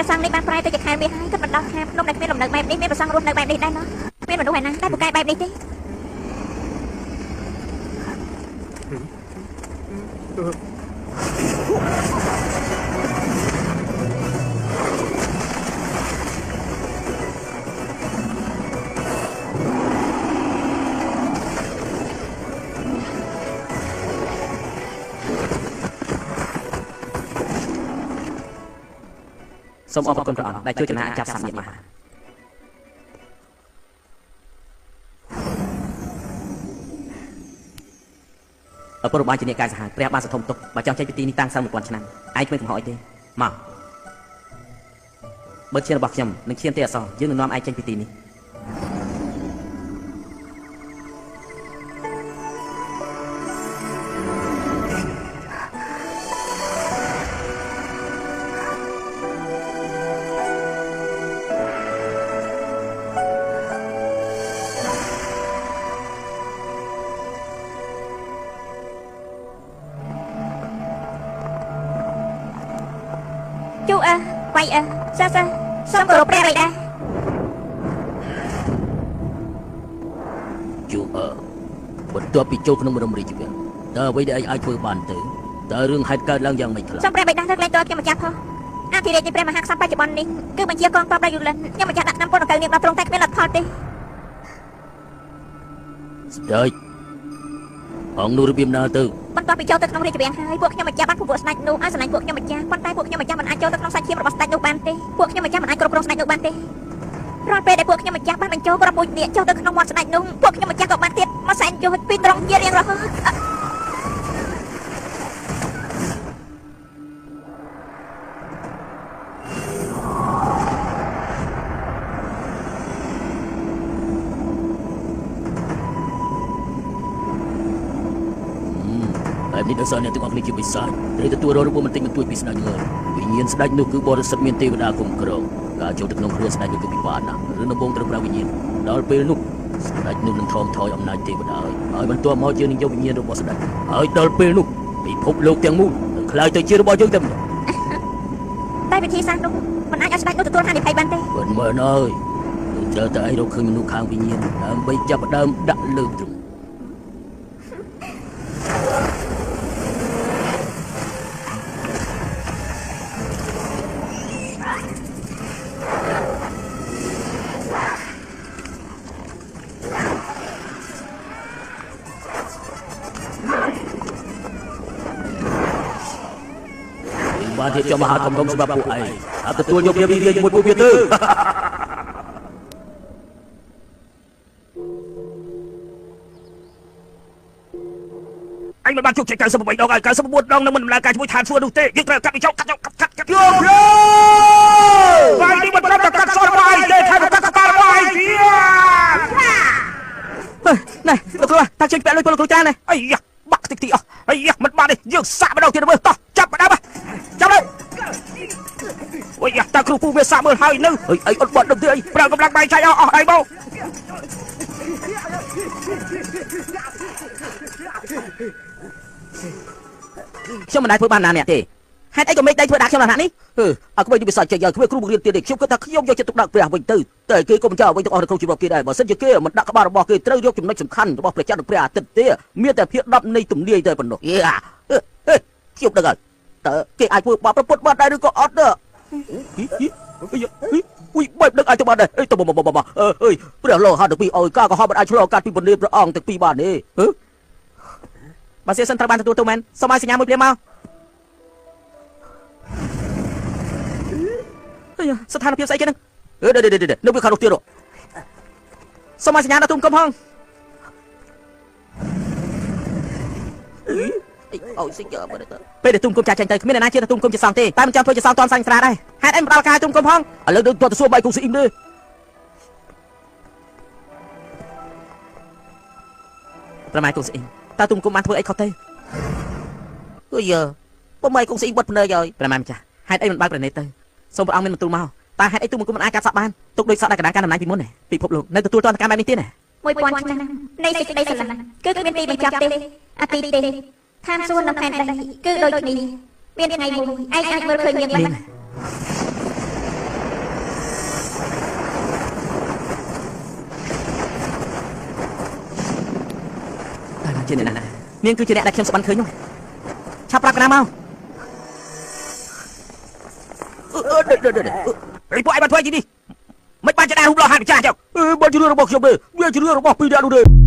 ព្រះសង្ឃនេះបានប្រែទៅជាខែមាសហើយគិតមិនដល់ថាភ្នំដែលគ្មានលំនៅបែបនេះមានព្រះសង្ឃរស់នៅបែបនេះដែរណោះគ្មានមនុស្សឯណាដែលពូកែបែបនេះទេ សូមអរគុណព្រះអង្គដែលជួយចំណាចាប់សត្វញាតិមហាឪពុករបស់ជាអ្នកកាយសាហាវព្រះបានសន្ធំទុកបើចង់ចេញពីទីនេះតាំងសឹង1000ឆ្នាំឯងគ្មានកំហុសអីទេមកបើឈាមរបស់ខ្ញុំនិងឈាមទេអសរយើងនឹងនាំឯងចេញពីទីនេះ សាសាសូមគោរពព្រះបិតាជូអើបន្ទាប់ពីចូលក្នុងបរមរាជវាំងតើអ្វីដែលឯងអាចធ្វើបានទៅតើរឿងហេតុកើតឡើងយ៉ាងម៉េចខ្លះសូមព្រះបិតាលើកលែងទោសខ្ញុំម្ចាស់ផងអធិរាជនៃព្រះមហាក្សត្របច្ចុប្បន្ននេះគឺបញ្ជាកងទ័ពដល់យូលិនខ្ញុំម្ចាស់ដាក់ឆ្នាំពន្ធដង្កូវនាងដល់ទ្រង់តែគ្មានលទ្ធផលទេស្ដេចអង្គនោះរបៀបណាទៅបន្ទាប់ពីចូលទៅក្នុងរាជវាំងហើយពួកខ្ញុំម្ចាស់បានពពួកស្ដេចនោះឲ្យស្រឡាញ់ពួកខ្ញុំម្ចាស់ប៉ុន្តែពួកខ្ញុំម្ចាស់មិនអាចចូលទៅក្នុងសាច់ឈាមរបស់ស្ដេចនោះបានទេពួកខ្ញុំម្ចាស់មិនអាចគ្រប់គ្រងស្ដេចនោះបានទេរាល់ពេលដែលពួកខ្ញុំម្ចាស់បានបញ្ចូលគ្រាប់ពូជនាគចូលទៅក្នុងមាត់ស្ដេចនោះពួកខ្ញុំម្ចាស់ក៏បានទៀតមកសែនយោជពីត្រង់ជារៀងរហូត នេះដោយសារអ្នកទាំងអស់គ្នាជាបិសាចត្រូវទទួលរងរបួសបន្តិចបន្តួចពីស្ដេចឡើយវិញ្ញាណស្ដេចនោះគឺបរិសុទ្ធមានទេវតាគ្រប់គ្រងការចូលទៅក្នុងខ្លួនស្ដេចនោះគឺពិបាកណាស់ឬដំបូងត្រូវប្រើវិញ្ញាណដល់ពេលនោះស្ដេចនោះនឹងថមថយអំណាចទេវតាហើយបន្ទាប់មកយើងនឹងយកវិញ្ញាណរបស់ស្ដេចហើយដល់ពេលនោះពិភពលោកទាំងមូលនឹងក្លាយទៅជារបស់យើងតែម្ដងតែវិធីសាស្ត្រនោះមិនអាចឲ្យស្ដេចនោះទទួលហានិភ័យបានទេមិនមែនហើយត្រូវតែឯងរកឃើញមនុស្សខាងវិញ្ញាណដើម្បីចាប់ផ្ដើមដាក់លើទ្រង់បានរៀបចំមហាធំធំសម្រាប់ពួកឯងអត់ទទួលយកវារីជាមួយពួកវាទៅអញមិនបានជោគជ័យ98ដងហើយ99ដងនឹងមិនដំណើរការជាមួយឋានសួគ៌នោះទេយើងត្រូវកាត់វាចោលកាត់ចោលកាត់កាត់កាត់យកភ្លើបាយនេះមិនត្រឹមតែកាត់សរបស់ឯងទេថែមកាត់ក្បាលរបស់ឯងទៀតណែលោកគ្រូតាចេញពាក់លុយពលលោកគ្រូច្រើនណាអីយ៉ាបាក់តិចតិចអស់អីយ៉ាមិនបានទេយើងសាក់ម្ដងទៀតមើលតោះចាប់ផ្ដើមចាប់លើអូយតាគ្រូពូវាសាក់មើលហើយនៅអីអីអត់បាត់ដឹងទេអីប្រើកម្លាំងបាយចៃអស់អស់អីមកខ្ញុំមិនដែលធ្វើបានណាអ្នកទេហេតុអីក៏មេឃដីធ្វើដាក់ខ្ញុំដល់ថ្នាក់នេះហឺអាក្មេងនេះវាសាច់ចេញឲ្យគ្មានគ្រូបង្រៀនទៀតទេខ្ញុំគិតថាខ្ញុំយកចិត្តទុកដាក់ព្រះវិញទៅតែគេក៏មិនចោលវិញទាំងអស់នៅក្នុងជីវិតគេដែរបើសិនជាគេមិនដាក់ក្បាលរបស់គេត្រូវយកចំណុចសំខាន់របស់ព្រះច័ន្ទនិងព្រះអាទិត្យទេមានតែភាគ10នៃទំនាយតែប៉ុណ្ណោះយេខ្ញុំដឹងហើយតើគេអាចធ្វើបាបប្រពុតបានដែរឬក៏អត់ទេអុយបែបដឹកអាចទៅបានដែរអីទៅមកមកមកអើយព្រះលោហៈទាំងពីរអើយការកុហកមិនអាចឆ្លងកាត់ពីពលាព្រះអង្គទាំងពីរបានទេហឺបើសៀសិនត្រូវបានទទួលទៅមែនសូមឲ្យសញ្ញាមួយភ្លាមមកស្ថានភាពស្អីគេហ្នឹងអឺនៅវាខាងនោះទៀតសូមឲ្យសញ្ញាដល់ទូមគុំផងអីអូសិយកមើលទៅពេលដែលទូមគុំចាក់ចេញទៅគ្មានអ្នកណាជឿថាទូមគុំជាសង្ឃទេតែមិនចង់ធ្វើជាសង្ឃតន់សាញ់ស្រាដែរហេតុអីមិនផ្ដល់ការទូមគុំផងឥឡូវដូចតទៅសួរបាយគុំស៊ីអ៊ីមទេប្រម៉ែគុំស៊ីអ៊ីមតើទូមគុំបានធ្វើអីខុសទេអុយប្រម៉ែគុំស៊ីអ៊ីមបិទភ្នែកហើយប្រម៉ែម្ចាស់ហេតុអីមិនបើកប្រណេតទៅសូមព្រះអង្គមានបន្ទូលមកតើហេតុអីទូមគុំមិនអាចកាត់សក់បានទុកដូចសក់ដែលកណ្ដាលការតំណែងពីមុនពិភពលោកនៅទទួលទណ្ឌកម្មបែបនេះទៀតណា1000ឆ្នាំនៃសេចក្តីស្រឡាញ់គឺគ្មានទីបញ្ចប់ទេអតីតទេឋានសួគ៌និងផែនដីគឺដូចគ្នាមានថ្ងៃមួយឯងអាចមើលឃើញមានបាន ជាអ្នកណានាងគឺជាអ្នកដែលខ្ញុំស្បានឃើញនោះឆាប់ប្រាប់កណាមក អីពួកឯងបានធ្វើអីនេះមិនបានចដារូបលោហាត់ម្ចាស់ចុះអឺបើជារឿងរបស់ខ្ញុំទេវាជារឿងរបស់ពីរនាក់នោះទេ